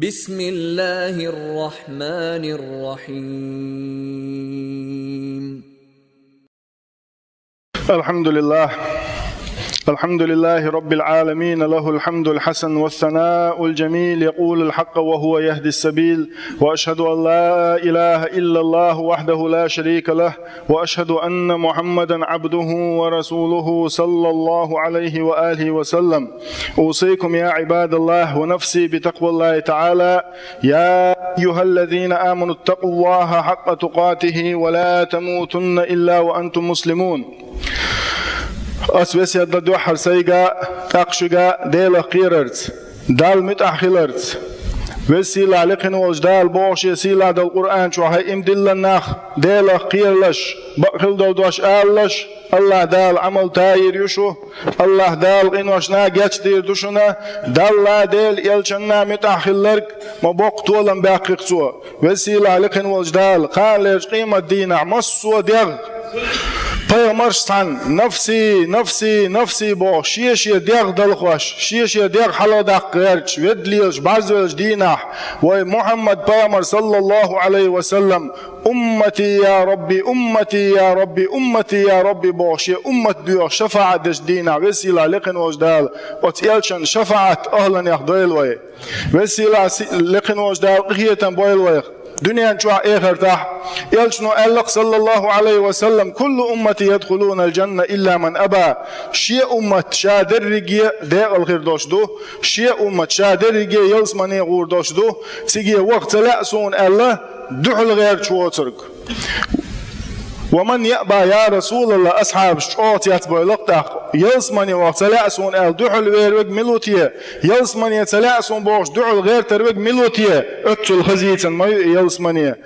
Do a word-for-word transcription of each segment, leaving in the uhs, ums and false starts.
بسم الله الرحمن الرحيم. الحمد لله. الحمد لله رب العالمين، له الحمد الحسن والثناء الجميل، يقول الحق وهو يهدي السبيل، وأشهد أن لا إله إلا الله وحده لا شريك له، وأشهد أن محمدا عبده ورسوله صلى الله عليه وآله وسلم. أوصيكم يا عباد الله ونفسي بتقوى الله تعالى. يا أيها الذين آمنوا اتقوا الله حق تقاته ولا تموتن إلا وأنتم مسلمون. Ас весет ду дуьххьара сайга, тӀаккха шуьга Делах кхерарца, Далла муьтӀахь хиларца. Веза-сийлахь, лекхина волчу Дала боху шен сийлахь долу Къуръан чохь: хӀай иман диллина нах, Делах кхералаш, бакъ хила долу дош алалаш, АллахӀ Дала Ӏамал тайийр ю шу, АллахӀ Дала къиношна гечдийр ду шуна, Далла, Делан элчанна муьтӀахь хилларг ма боккха толам баьккхи-кх цо. Веза-сийлахь, лекхина волчу Дала кханалерчу къематан дийнахь массо а дегӀ, пайхамарш цхьаьна, нафси, нафси, нафси бохуш, шен-шен дегӀ далхош, шен-шен дегӀ хьалхадаккха гӀерташ, ведда лелаш, бӀаьрзавеллачу дийнахь, вай Мухьаммад пайхамар, саллаллаху Ӏалайхи ва саллам, «Уммати я Рабби, уммати я Рабби, уммати я Рабби», бохуш, шен уммат доьхуш шафаӀат дечу дийнахь, веза-сийлахь, лекхина волчу Дала оцу элчан шафаӀат ахӀланех дойла вай. Веза-сийлахь, лекхина волчу Дала къинхетам бойла вайх дуьнен чохь, эхартахь. Элчано аьлла-кх, саллаллаху Ӏалайхи ва саллам: «Куллу уммати ядхулунал джанна илла ман аба». Шен уммат ша дерриге декъала хир долуш ду, шен уммат ша дерриге ялсамане гӀур долуш ду, циге ваха ца лаьа суна аьлла, дуьхьал гӀерташ воцург. «Ва ман яъба, я Расулаллах», асхьабаш чӀогӀа цецбойла-кх тӀаккха. «Ялсамане ваха ца лаьа суна», аьлла, дуьхьал вер верг мила ву те? «Ялсамане ца лаьа суна», бохуш, дуьхьал гӀертар верг мила ву те? Оццул хазийцина ма ю и ялсамане.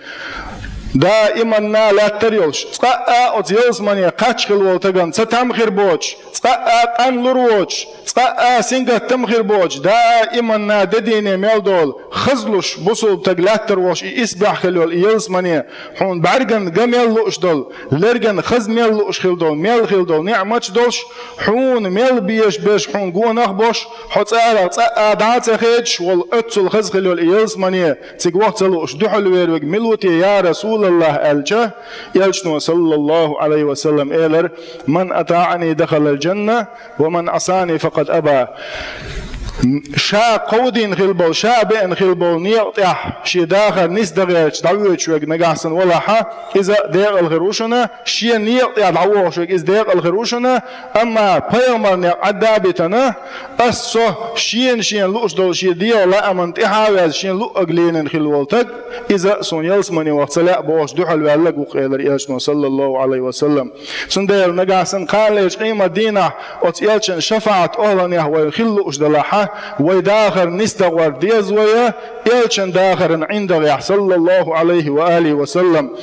Даиманна лаьттар йолуш, цкъа а оцу ялсамане кхаччалц хилла волу стагана ца там хир боцуш, цкъа а къанлур воцуш, цкъа а сингаттам хир боцуш, даиманна де дийне мел долу, хазлуш бусулба стаг лаьттар волуш и исбаьхьа хилла йолу и ялсамане, хьуна бӀаьргана ган мел лууш долу, лергана хаза мел лууш хилла долу, мел хилла долу неӀматаш долуш, хьуна мел безаш берш хьуна гонах а бош, хьо цӀарах цкъа а дӀа а ца хедаш волу, оццул хаза хилла йолу и ялсамане, цига ваха ца лууш, дуьхьал вер верг мила ву те, я Расулаллах, аьлча, элчано, саллаллаху Ӏалайхи ва саллам, элира: «Ман атаӀани дахалал джанна, ва ман Ӏасани факъад аба». Ша кховдийна хилла болу, ша беана хилла болу некъа тӀехь шен дахар нисдан гӀерташ дӀавоьдуш верг нагахь санна валахьа, иза декъала хир ву шуна, шен некъа тӀехь дӀавогӀуш верг иза декъала хир ву шуна, амма пайхамаран некъ Ӏадда а битина, ас со шена-шена лууш долу шен дегӀан лааман тӀаьхьа а ваьзна, шен луъург лийнина хилла волу стаг, иза суна ялсамане ваха ца лаьа бохуш дуьхьал ваьлларг ву-кх, элира элчано, саллаллаху Ӏалайхи ва саллам. Цундела нагахь санна кханалерчу къематан дийнахь оцу элчан шафаӀат ахӀланех вай хила лууш далахьа, вай дахар нисдакъор деза вай, элчан дахаран ӀиндагӀехь, саллаллаху Ӏалайхи ва алихи ва саллам.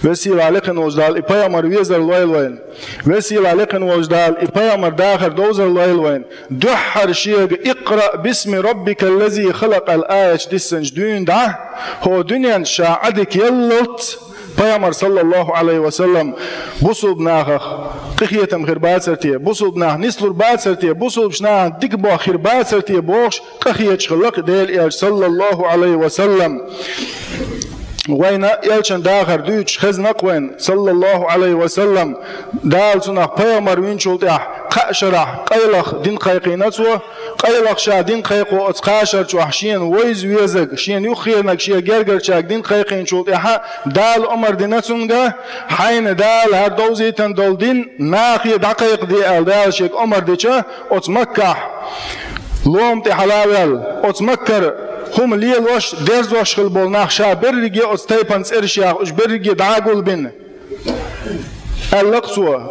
Веза-сийлахь, лекхина волчу Дала и пайхамар везар лойла вайна. Веза-сийлахь, лекхина волчу Дала и пайхамар дахар довзар лойла вайна. Дуьххьара шега «Икъраъ бисми раббикал-лази халакъ» аьлла аят диссинчу дуьйна дӀа, хӀо дуьнен чу ша Ӏадика яллалц, пайхамар, саллаллаху Ӏалайхи ва саллам, бусулба нахах къинхетам хир бацар те, бусулба нах нислур бацар те, бусулбачу нахана дика боху хир бацар те бохуш, къахеташ хилла-кх Делан элча, саллаллаху Ӏалайхи ва саллам. Вайна элчан дахар дуьйцуш хезна-кх вайна, саллаллаху Ӏалайхи ва саллам, Дала цунах пайхамар винчул тӀаьхьа кхаа шарахь къайлаха дин кхайкхийна цо, къайлаха ша дин кхайкхо оцу кхаа шар чохь шена вовза везарг, шена юххернарг, шен гергарчаьрга дин кхайкхийначул тӀаьхьа Дала омра дина цуьнга, хьайна Дала хӀара довзийтина долу дин нахе дӀакхайкхаде аьлла, Дала шега омра дича, оцу Маккахь лома тӀе хьала а ваьлла, оцу Маккара хӀума лелош, дерзош хилла болу нах ша берриге оцу тайпана цӀераш яха, уьш берриге дӀа а гулбина. Аьлла-кх цо: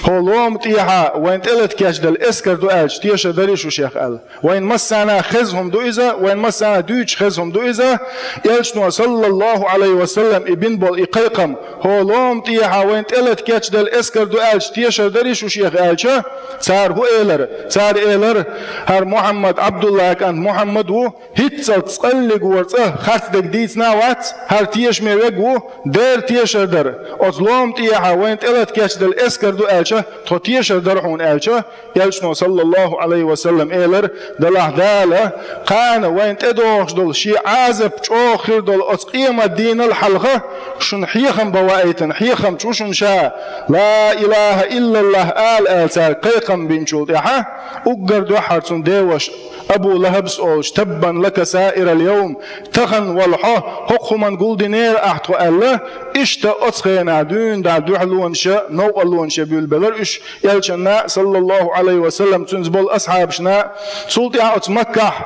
«ХӀо лома тӀехьа вайна тӀелата кечделла эскар ду аьлча, тешар дарий шу шех?» аьлла. Вайна массарна хеза хӀума ду иза, вайна массарна дуьйцуш хеза хӀума ду иза. Элчано, саллаллаху Ӏалайхи ва саллам, и бина болу и кхайкхам: «ХӀо лома тӀехьа вайна тӀелата кечделла эскар ду аьлча, тешар дарий шу шех?» аьлча, цара хӀун элира? Цара элира: «ХӀара Мухьаммад, Ӏабдуллахь кӀант Мухьаммад ву, хӀинццалц цкъа а лигор цӀа харцдерг дийцина а вац, хӀара тешаме верг ву, дера тешар дара. Оцу лома тӀехьа вайна тӀелата кечделла эскар ду аьлла, аьлча, тхо тешар дара хьуна аьлча, Элчано, саллаллаху Ӏалайхи ва саллам, элар: «Далахь Дала кхана вайна тӀедогӀуш долу шен Ӏазап чӀогӀа хир долу оцу къемат дийнал хьалха шуна хьехам бан ваийтина, хьехам чу шуна ша, ла илаха иллаллах ала», аьлла цаьрга кхайкхам бинчул тӀаьхьа, уггар дуьххьара цуьнан деваша Абу ЛахӀабс олуш: «Таббан лака саирал йовм, тахана вала хьо, хӀокху хӀуманна гулдинера ахь тхо», аьлла, иштта оцу хенахь дуьйна дӀа дуьхьалонаша, новкъарлонаша буьйлабелира уьш Элчанна, саллаллаху Ӏалайхи ва саллам, цуьнца болу асхьабашна. Цул тӀаьхьа оцу Маккахь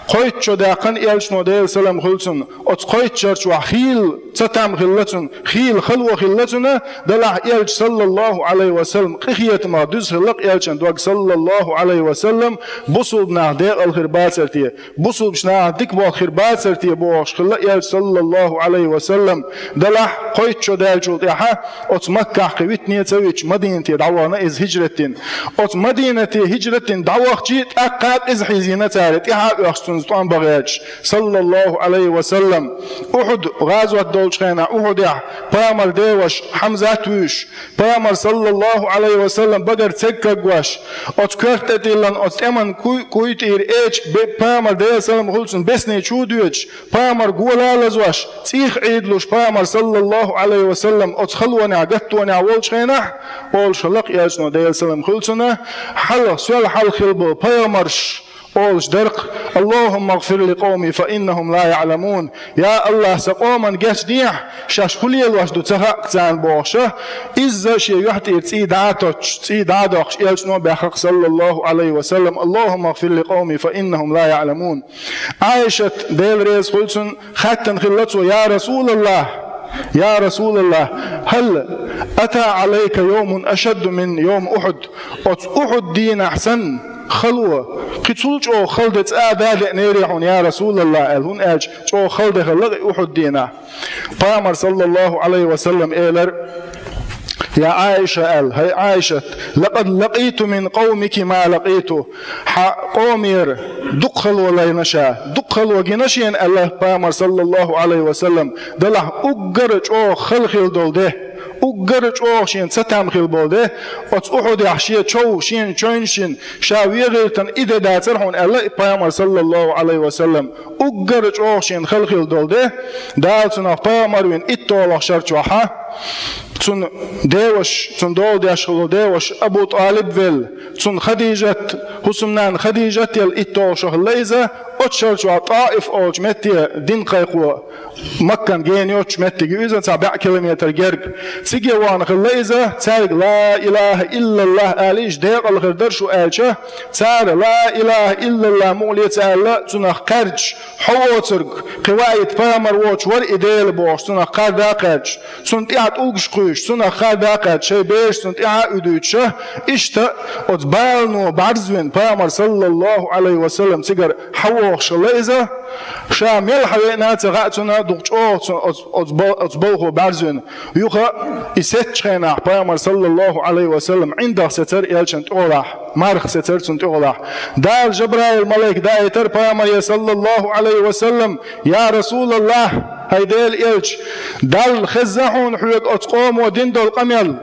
кхойтта шо даьккхина Элчано, Делан салам хуьлу цунна. Оцу кхойтта шарчохь хийла цатам хилла цунна, хийла хало хилла цунна, делахь Элча, саллаллаху Ӏалайхи ва саллам, къинхетамах дуьзна хилла Элчан дог, саллаллаху Ӏалайхи ва саллам, бусулба нах декъала хир бацара те, бусулбачу нахах дика болх хир бацара те бохуш хилла Элча, саллаллаху Ӏалайхи ва саллам. Делахь кхойтта шо даьллачул тӀаьхьа оцу Маккахь кхин витане ца витча, Мадинате дӀавахана иза хӀижрат дина. Оцу Мадинате хӀижрат дина дӀавахча, тӀаккха къиза хьийзийна цара, тӀаьхьа а оьхуш цуьнца тӀом бан гӀерташ, саллаллаху Ӏалайхи ва саллам. Ухьуд гӀазот долчу хенахь, Ухьудехь пайхамар деваш Хьамзат вуьйш, пайхамар, саллаллаху Ӏалайхи ва саллам, багара цег кагош, оцу коьрта тӀе тиллина оцу тӀеман куй-, куйтӀера эчиг бе-, пайхамар, Делан салам хуьлу цунна, бесни чу доьдуш, пайхамар гола а лазош, цӀийх Ӏийдалуш пайхамар, саллаллаху Ӏалайхи ва саллам, оцу халонехь, гаттонехь волчу хенахь, олуш хилла Элчано, Делан салам хуьлу цунна, хьалха, сол хьалха хилла болу пайхамарш олуш дара-кх: «Аллахумма гӀфир ли къовми, фа иннахум ла яӀламун». Я АллахӀ, сан къоман гечдехьа, шаьш хӀун лелош ду ца хаьа-кх царна бохуша, изза шен юьхь тӀера цӀий дӀа а тоттуш, цӀий дӀа а доккхуш, Элчано а баьхна-кх, саллаллаху Ӏалайхи ва саллам: «Аллахумма гӀфир ли къовми, фа иннахум ла яӀламун». Ӏайшат, Дела реза хуьлу цунна, хаьттина хилла цо: «Я РасулаллахӀ, я РасулаллахӀ, хӀал ата Ӏалайка йовмун ашадду мин йовми Ухьуд?» Оцу Ухьуд дийнахь санна хало, кхин цул чӀогӀа хала де цкъа а деанера хьуна, я РасулаллахӀ, аьлла, хӀунда аьлча чӀогӀа хала де хилла-кх и Ухьуд дийнахь. Пайхамар, саллаллаху Ӏалайхи ва саллам, элира: «Я Ӏайша, — аьлла, — хӀай Ӏайшат, лакъад лакъиту мин къовмики ма лакъиту». Хьан къомера дукха хало лайна ша, дукха хало гина шена, аьлла пайхамар, саллаллаху Ӏалайхи ва саллам, делахь уггар а чӀогӀа хала хила долу де, уггар а чӀогӀа шена цатам хила болу де, оцу Ухьудехь шен чов, шена чевнаш йина, ша вен гӀертина и де дацара хьуна, аьлла и пайхамар, саллаллаху Ӏалайхи ва саллам. Уггар а чӀогӀа шена хала хила долу де, Дала цунах пайхамар вина итталгӀачу шарчохь, цуьнан деваша, цуьнан дола деш хилла деваша Абу ТӀалиб велла, цуьнан Хадижат, хӀусамнана Хадижат елла итталгӀа шо хилла иза, оцу шарчохь ТӀаиф олучу метте дин кхайкхо, Маккан гена йоцучу меттиге ю иза, цхьа бӀе километр герга. Циге вахана хилла иза, цаьрга ла илаха иллаллахӀ алийша декъала хир дара шу аьлча, цара ла илаха иллаллахӀ мукъале ца аьлла, цунах кхаьрдаш, хьо воцург, кхин ваийта пайхамар воцуш вара и Дела бохуш, цунах кхарда а кхаьрдаш, цунна тӀехь тӀулгаш кхуьйсуш, цунах кхарда а кхаьрдаш, шайн бераш цунна тӀехь а уьдуьйтуш, иштта оцу балано бӀарзвина пайхамар, саллаллаху Ӏалайхи ва саллам, цигара хьан вохуш хилла иза, ша мел хьан веана а ца хаьа цунна, дукха чӀогӀа цунна оцу, оцу бал-, оцу балхо бӀарзвина. Юха и сецчу хенахь пайхамар, саллаллаху Ӏалайхи ва саллам, ӀиндагӀ сецара элчан тӀехулахь, марха сецара цунна тӀехулахь. Дала Жабраил малайк даийтара пайхамаре, саллаллаху Ӏалайхи ва саллам: «Я РасулаллахӀ, хӀай Делан элча, Далла хезна хьуна хьоьга оцу къомо дина долу къамел.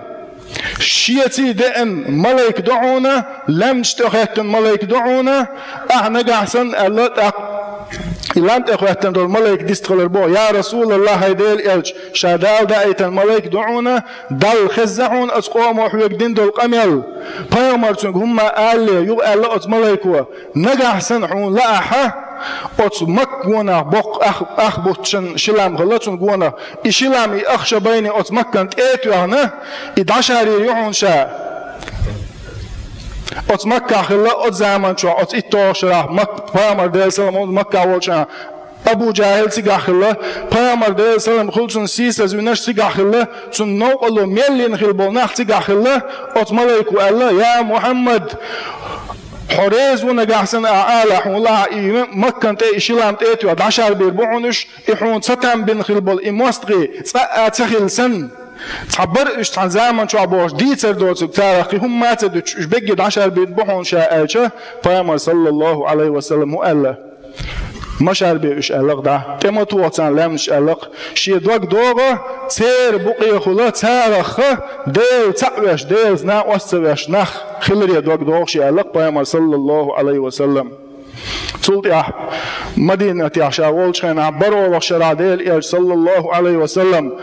Шеца деана малайк ду хьуна, лаьмнаш тӀехӀоьттина малайк ду хьуна, ахьа нагахь санна», аьлла, тӀаккха и лам тӀехӀоьттина долу малайк дистхилар боху: «Я РасулаллахӀ, хӀай Делан элча, ша Дала даийтина малайк ду хьуна, Далла хезна хьуна оцу къомо хьоьга дина долу къамел». Пайхамар цуьнга хӀумма алале, юха аьлла оцу малайко: «Нагахь санна хьуна лаахь, оцу Макка гонах боккха ах-, ах буттушан ши лам хилла цунна гонах. И ши лам, и ах шо байне оцу Маккан тӀе а тоьхна, и дӀашарийр ю хьуна ша». Оцу Маккахь хилла оцу заманчохь, оцу итталгӀачу шарахь Мак-, пайхамар, Делан салам хуьлда, Маккахь волчу хенахь Абу ЖахӀил цигахь хилла, пайхамар, Делан салам хуьлда цунна, сийсазвинарш цигахь хилла, цунна новкъарло мел йина хилла болу нах цигахь хилла, оцу малайко аьлла: «Я Мухьаммад, хьо реза ву нагахь санна ахь алахь, хьуна лаахь, и Маккан тӀе, и ши лам тӀе а тоьхна дӀашарбийр бу хьуна уьш, и хьуна цатам бина хилла болу и мостагӀий цкъа а ца хилла санна, цхьа бара уьш цхьана заманчохь бохуш дийцар доцург, царах кхин хӀумма а ца дуьтуш, уьш бегге дӀашарбийр бу хьуна ша», аьлча, пайхамар, саллаллаху Ӏалайхи ва саллам, хӀун аьлла? Машар бе уьш аьлла-кх дӀа, тӀе ма тоха царна лаьмнаш аьлла-кх. Шен дог догӀа, церан букъе хуьла, царах Дела цхьаъ веш, Делаца накъост ца веш нах хиларе дог догӀа шен аьлла-кх Пайхамар, саллаллахӀу Ӏалайхи ва саллам. Цул тӀаьхьа Мадинатехь ша волчу хенахь, бархӀалгӀачу шарахь Делан Элча, саллаллахӀу Ӏалайхи ва саллам,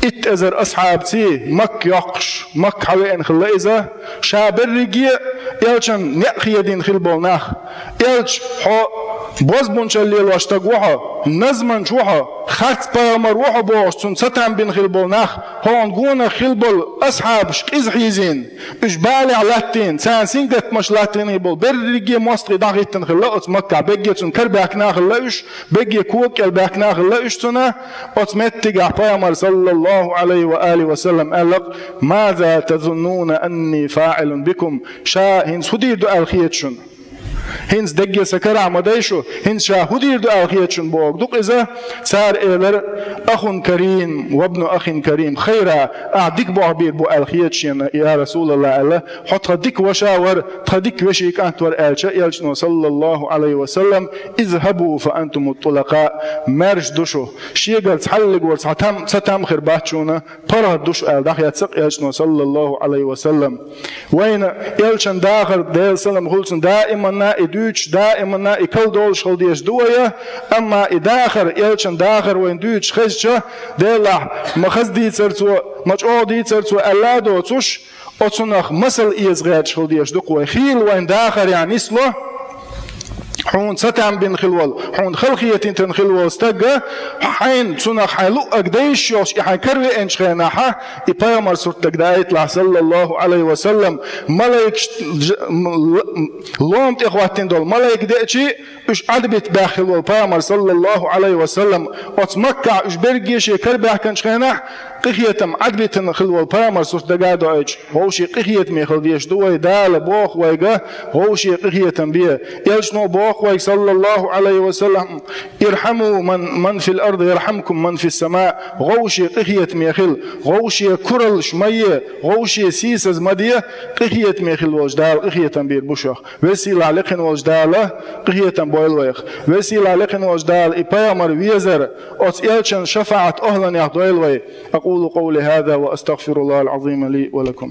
итт эзар асхьабаций Макка йоккхуш, Макка хьавеана хилла иза, ша берриге а Элчан некъ хедийна хилла болу нах. Элча, хьо бозбунчалла лелош стаг ву хьо, назманча ву хьо, харц пайхамар ву хьо бохуш, цунна цатам бина хилла болу нах, хьуна гонах хилла болу асхьабаш къиза хьийзийна, уьш балехь латтийна, царна сингаттамаш латтийна болу берриге а мостагӀий дӀахӀиттина хилла оцу Маккахь, берриге цунна кара баьхкина хилла уьш, берриге кога кӀел баьхкина хилла уьш цунна, оцу меттигехь Пайхамар, саллаллахӀу Ӏалайхи ва алихи ва саллам, аьлла-кх: «Маза тазуннуна анни фаӀилун бикум?» Ша хӀинца хӀун дийр ду аьлла хета шуна? ХӀинца дерриге сан карахь ма дай шу, хӀинца ша хӀун дийр ду аьлла хета шуна бохург ду-кх иза. Цара элира: «Ахун карим, вабну ахин карим, хайра, ахь дика болх бийр бу аьлла хета шена, я РасулаллахӀ», аьлла. Хьо тхан дика ваша вара, тхан дика вешин кӀант вара, аьлча, Элчано, саллаллахӀу Ӏалайхи ва саллам: «Изхабу фа антуму тӀулакъа», маьрша ду шу, шегара цхьаллиг вара цхьа там, цатам хир бац шуна, паргӀат ду шу аьлла, дӀахецна-кх Элчано, саллаллахӀу Ӏалайхи ва саллам. Вайна Элчан дахар, Делан салам хуьлда цунна, даиманна и дуьйцуш, даиманна и карладолуш хила дезаш ду вай, амма и дахар, Элчан дахар вайна дуьйцуш хезча, делахь, ма хаза дийцара цо, ма чӀогӀа дийцара цо аьлла а доцуш, оцунах масал эца гӀерташ хила дезаш ду-кх вай. Хийла вайна дахарехь нисло, хьуна цатам бина хилла волу, хьуна халахетийтина хилла волу стаг, хьайна цунах хьайн луъург дайшаш йолуш и хьайн каравеанчу хенахь, и пайхамар сурт дагадаийталахь, саллаллахӀу Ӏалайхи ва саллам, малайкаш ж-, м-, л-, м-, лома тӀе хӀоттийна долу малайк деачи, уьш Ӏадбита баьхна хилла волу пайхамар, саллаллахӀу Ӏалайхи ва саллам, оцу Маккахь уьш берриге шен кара баьхкинчу хенахь, къинхетам Ӏадбитина хилла волу пайхамар сурт дага а доуьйтуш, вовшийн къинхетаме хила дезаш ду вай. Дала боху вайга: «Вовшийн къинхетам бе». Элчано боху вайга, саллаллахӀу Ӏалайхи ва саллам: «Ирхьаму ман, ман фил ард, ярхьамкум ман фис сама». Вовшийн къинхетаме хила, вовшийн кураллаш ма е, вовшийн сийсаз ма де, къинхетаме хилла волчу Дала къинхетам бийр бу шух. Веза-сийлахь лекхина волчу Дала къинхетам бойла вайх. Веза-сийлахь лекхина волчу Дала и пайхамар везар, оцу Элчан шафаӀат охӀланех дойла вай. أقول قولي هذا وأستغفر الله العظيم لي ولكم.